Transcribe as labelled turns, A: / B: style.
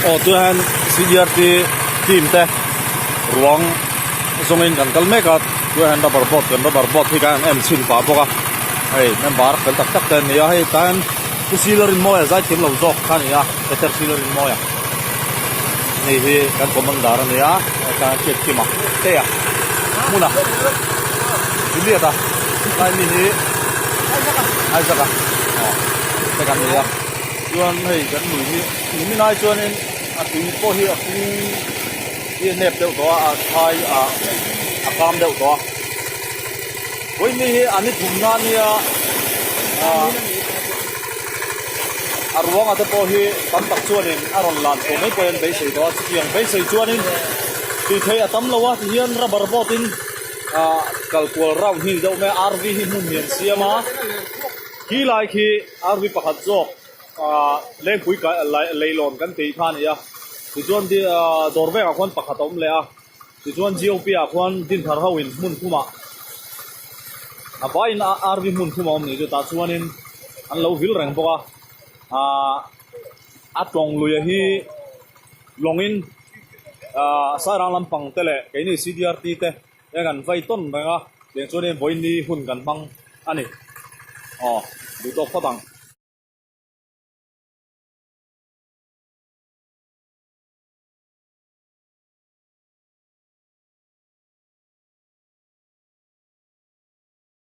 A: Aw tunah hian CDRT team te ruang zawngin kan kal mek a tunah hian rubber boat kan rubber boat hi kan en chhin pah bawk a hei member fel tak tak te an ni a hei tah hian Pu Silarinmawia zaithiam lo zawk kha a ni a Peter Silarinmawia hei hi kan commander a ni a hetah hian hriat kim a te a hmun a Juliet a tlai mi hi Isaac a aw te kan ni a chuan hei kan lui hi nimin ai chuanin a tui pawh hi a kung hi a nep deuh tawh a a thai a a kam deuh tawh a vawiin hi an i thum na ania ah a ruanga te pawh hi tam tak chuanin a rawn lan tawh mai pawhin an beisei tawh a chutiang beisei chuanin tui theih a tam lo a tihian rubber boat in ah kal kual round hi ni deuh mai a RV hi hmun hi an siam a khi lai khi RV pakhat zawk ah lengpui leilawn kan tih kha a ni a tichuan dawr vekah khuan pakhat a awm leh a. Tichuan GOP ah khuan Dinthar ho in hmun thumah a vaiin RV hmun thum a awm nih chu tah chuanin an lo vil reng bawk a ahh a tawng luia hi lawngin ahh Sairang lampang te leh keini CDRT te hian an vai tawn reng a tiang chuanin vawiin ni hun kan hmang a ni aw duh tawk phawt ang.